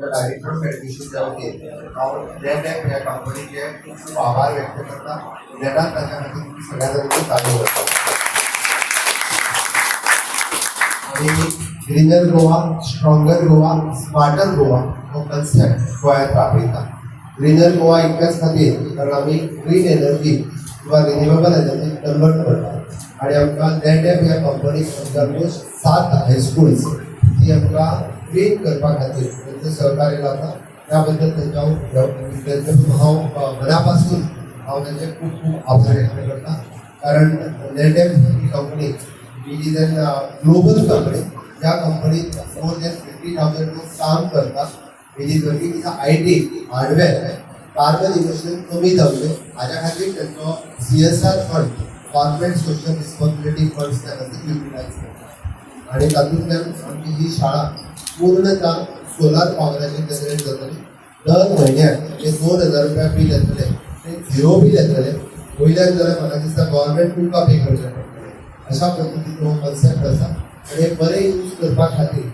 आमच्या डायरेक्टर फेडरेशनच्या वतीन हांव नॅटॅप ह्या कंपनीचे खूब खूब आभार व्यक्त करता. नेटान ताच्या खातीर तुमी सगळ्या जाणांनी चालू करता आनी Greener Goa, Stronger Goa, Smarter Goa हो कन्सेप्ट गोंयांत राबयता. ग्रीनर गोवा इतल्याच खातीर, कारण आमी ग्रीन एनर्जी किंवा रिन्युएबल एनर्जी कन्वर्ट करता आनी आमकां नॅटॅप ह्या कंपनीक आमचे ऑलमोस्ट सात हायस्कुल्स ती आमकां ग्रीन करपा खातीर तांचें सहकार्य लाबता. त्या बद्दल तांच्या हांव हांव मना पासून हांव तांचे खूब खूब आभार व्यक्त करता, कारण नॅटॅप ही company, it is an global company. ज्या कंपनीत मोर दॅन 50,000 लोक काम करतात. It is working in IT hardware. Carbon emission कमी जावचें हाज्या खातीर तांचो CSR fund, corporate social responsibility funds, त्या खातीर युटिलायज करता आनी तातूंतल्यान आमची ही शाळा पूर्णतः सोलार पावराचेर जनरेट जातली. दर म्हयन्याक जे 2000 रुपया बील येतलें ते झिरो बील येतलें. वयल्यान जाल्यार म्हाका दिसता गव्हर्मेंट तुमकां पे करचें पडटलें. अशा पद्दतीचो हो कॉन्सेप्ट आसा आनी हे बरें यूज करपा खातीर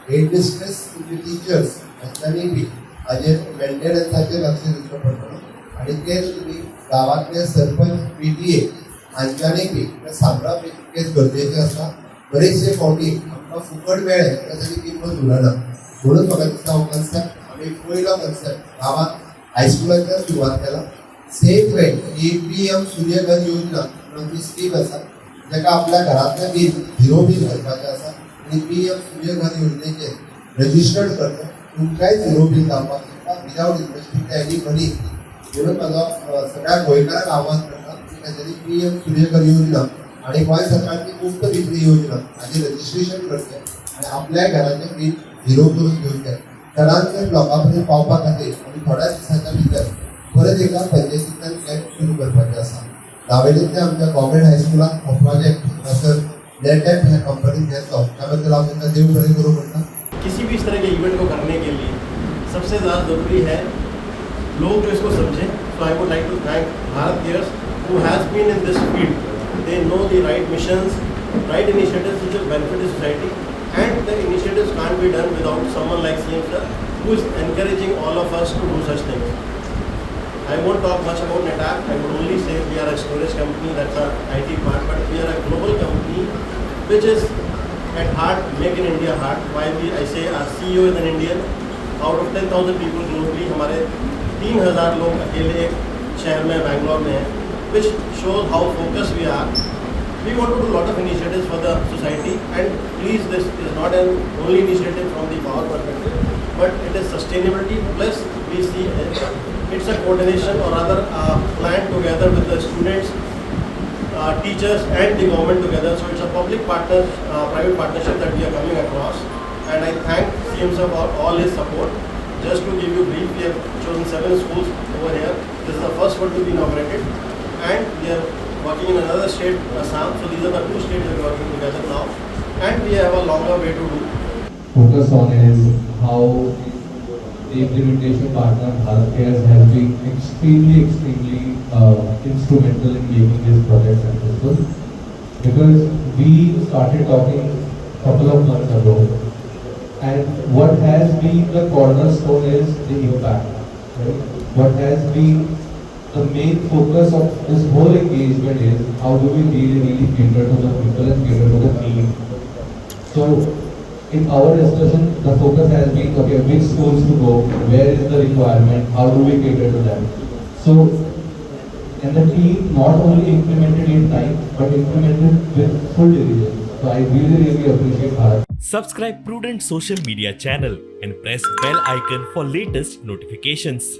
हेडमिस्ट्रेस, तुमचे टिचर्स हांच्यांनी बी हाजेर मेंटेनन्साचेर लक्ष दिवचें पडटलो आनी तेच तुमी गांवांतले सरपंच, पीटीए हांच्यांनी बी तें सांबाळप तितकेंच गरजेचें आसा. बरेचशे फावटी आमकां फुकट मेळ्ळें जाल्यार ताची किंमत उरना. म्हणून म्हाका दिसता हो कन्सेप्ट आमी पयलो कन्सेप्ट गांवांत हायस्कुलांतल्यान सुरवात केला. सेम वे ही पीएम सूर्यघर योजना म्हणून आमची स्कीम आसा, जाका आपल्या घरांतलें बील झिरो बील करपाचें आसा आनी पीएम सूर्यघर योजनेचेर रजिस्टर्ड करता, तुमकांय झिरो बील जावपाक शकता विदावट इन्वेस्टींग एनी मनी. म्हणून म्हाजो सगळ्या गोंयकारांक आव्हान करता की तांच्यांनी पीएम सूर्यघर योजना आनी गोंय सरकारची मुफ्त बिजली योजना हाजेर रजिस्ट्रेशन करचें आनी आपल्या घराचें बील झिरो करून घेवचें. चडांत चड लोकां पर्यंत पावपा खातीर आमी थोड्याच दिसांच्या भितर परत एकदा पंचायतींतल्यान कॅम्प सुरू करपाचें आसा. नावेलींतल्या आमच्या गव्हर्मेंट हायस्कुलाक हो प्रोजेक्ट हांगासर नॅटॅप ह्या कंपनीन घेतलो, त्या बद्दल हांव तांकां देव बरें करूं म्हणटा. किसी भी इस तरह के इवेंट को करने के लिए सबसे ज़्यादा ज़रूरी है लोग जो इसको समझें. So I would like to thank Bharat Cares, who has been in this field. They know the right missions, right initiatives which will benefit the society, and the initiatives can't be done without someone like CM sir, who is encouraging all of us to do such things. I won't talk much about NetApp. I would only say we are a storage company, that's our IT part, but we are a global company which is at heart, Make in India heart. Why I say our CEO is an Indian. Out of 10,000 people globally, हमारे 3,000 लोग अकेले एक शहर में, बैंगलोर में हैं, which shows how focused we are. We want to do a lot of initiatives for the society, and please, this is not an only initiative from the power perspective, but it is sustainability plus we see it's a coordination or rather a plan together with the students, teachers and the government together. So it's a public private partnership that we are coming across. And I thank CM sir for all his support. Just to give you brief, we have chosen seven schools over here. This is the first one to be inaugurated. And we are working in another state, Assam. So these are the two states we are working together now. And we have a longer way to do. Focus on is how the implementation partner Bharat Cares has been extremely, extremely instrumental in making this project successful. Because we started talking couple of months ago, and what has been the cornerstone is the impact. Right? What has been the main focus of this whole engagement is how do we really, really cater to the people and cater to the need. So in our discussion, the focus has been, okay, which schools to go, where is the requirement, how do we cater to them. So, and the team not only implemented in time, but implemented with full diligence. So I really, really appreciate Bharat Subscribe Prudent Social Media channel and press bell icon for latest notifications.